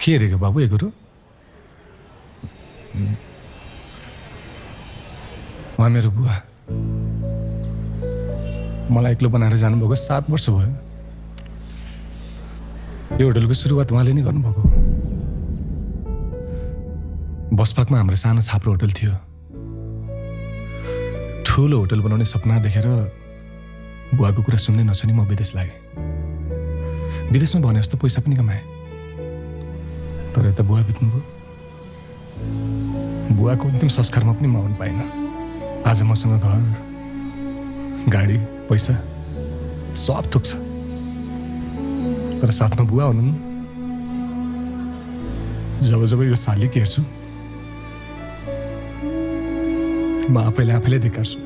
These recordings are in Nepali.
के रे बाबु यो कुरो उहाँ मेरो बुवा मलाई एक्लो बनाएर जानुभएको 7 वर्ष भयो यो होटलको सुरुवात उहाँले नै गर्नुभएको बसपाकमा हाम्रो सानो छाप्रो होटल थियो ठुलो होटल बनाउने सपना देखेर बुवाको कुरा सुन्दै नसुनी म विदेश लागेँ विदेशमा भने जस्तो पैसा पनि कमाएँ तर यता बुवा बित्नुभयो बुवाको अन्तिम संस्कारमा पनि म आउनु पाइनँ आज मसँग घर गाडी पैसा सब थोक छ तर साथमा बुवा हुनुहुन्न जब जब यो शालिक हेर्छु म आफैले धिक्कार्छु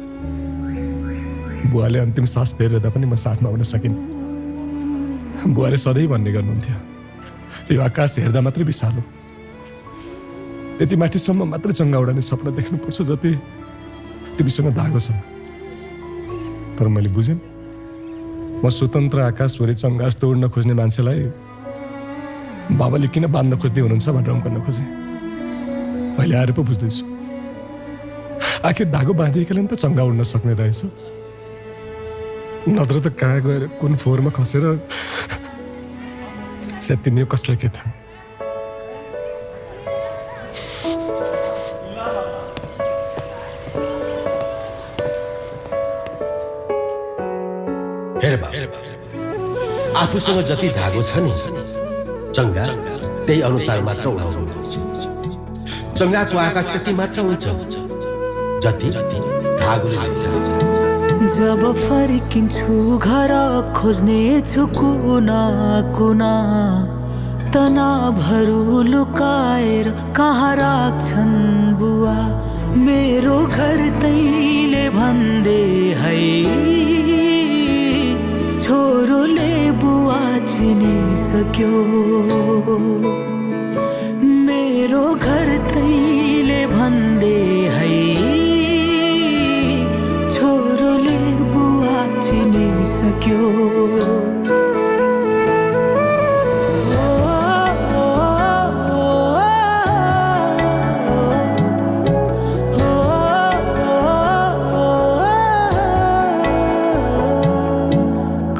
बुवाले अन्तिम सास फेर्दा पनि म साथमा आउन सकिनँ बुवाले सधैँ भन्ने गर्नुहुन्थ्यो त्यो आकाश हेर्दा मात्रै विशालो त्यति माथिसम्म मात्रै चङ्गा उडाउने सपना देख्नुपर्छ जति तिमीसँग धागो छ तर मैले बुझेँ म स्वतन्त्र आकाशभरि चङ्गा जस्तो उड्न खोज्ने मान्छेलाई बाबाले किन बाँध्न खोज्दै हुनुहुन्छ भनेर गर्न खोजेँ अहिले आएर पो बुझ्दैछु आखिर धागो बाँधिएकाले त चङ्गा उड्न सक्ने रहेछ नत्र त कहाँ गएर कुन फोहोरमा खसेर च्यातिने कसलाई के थाहा हेर बाबु आफूसँग जति धागो छ नि चङ्गा त्यही अनुसार मात्र उडाउनुपर्छ चङ्गाको आकाश त्यति मात्र हुन्छ जति धागोले जान्छ जब फर्किन्छु घर खोज्ने छु कुना कुना तनावहरू लुकाएर कहाँ राख्छन् बुवा मेरो घर तैले भन्दै है छोरोले बुवा चिनिसक्यो मेरो घर तैले भन्दै है छोरोले बुवा चिनिसक्यो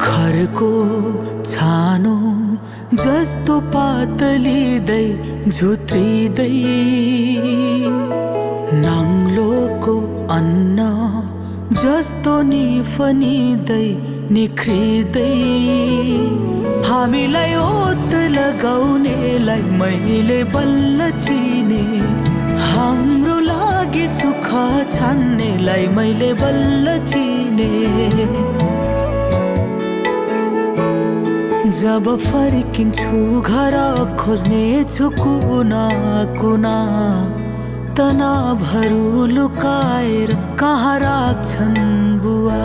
घरको छानो जस्तो पातलिँदै झुत्रिँदै नाङ्लोको अन्न जस्तो निफनिँदै निख्रिँदै हामीलाई ओत लगाउनेलाई मैले बल्ल चिने हाम्रो लागि सुख छान्नेलाई मैले बल्ल चिने जब फर्किन्छु घर खोज्ने छु कुना कुना तनावहरू लुकाएर कहाँ राख्छन् बुवा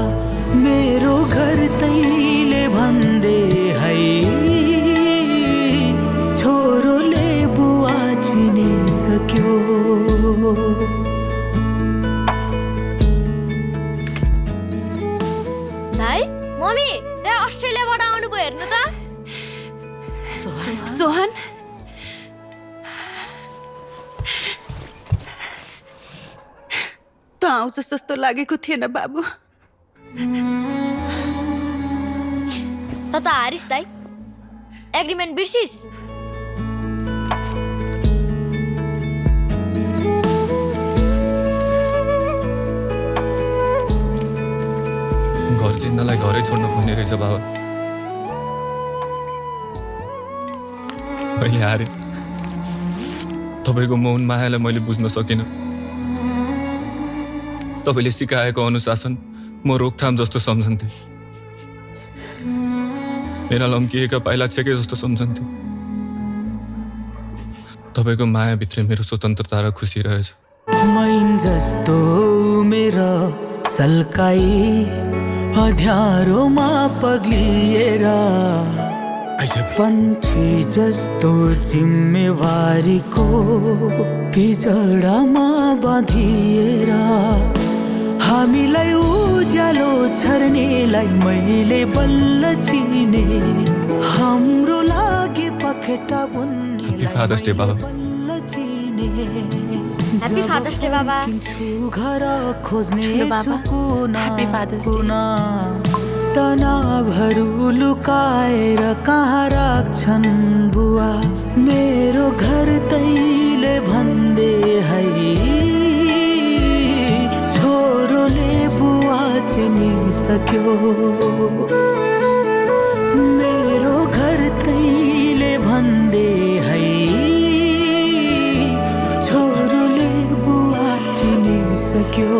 मेरो घर तैले भन्दै है छोरोले बुवा चिनिसक्यो भाइ मम्मी त्यहाँ अस्ट्रेलियाबाट आउनुभयो हेर्नु त सोहन त आउँछ जस्तो लागेको थिएन बाबु त हारिस दाइ एग्रिमेन्ट बिर्सिस घर चिन्नलाई घरै छोड्नु पर्ने रहेछ बाबा मैले हारेँ तपाईँको मौन मायालाई मैले बुझ्न सकिनँ तपाईँले सिकाएको अनुशासन म रोकथाम जस्तो सम्झन्थेँ मेरा लम्किएका पाइला छेके जस्तो सम्झन्थेँ तपाईँको मायाभित्र मेरो स्वतन्त्रता र खुसी रहेछ मैन जस्तो मेरो सल्काई अँध्यारोमा पग्लिएर पन्छी जस्तो जिम्मेवारीको पिजडामा बाँधिएर हामीलाई उज्यालो छर्नेलाई मैले बल्ल चिने हाम्रो लागि पख केटा बुन्ने Happy Father's Day, बाबा। Happy Father's Day, बाबा। घर खोज्ने ठुलो बाबा, कुना Happy Father's Day। कुना तनावहरू लुकाएर कहाँ राख्छन् बुवा मेरो घर तैले भन्दै है छोरोले बुवा चिनिसक्यो मेरो घर तैले भन्दै है छोरोले बुवा चिनिसक्यो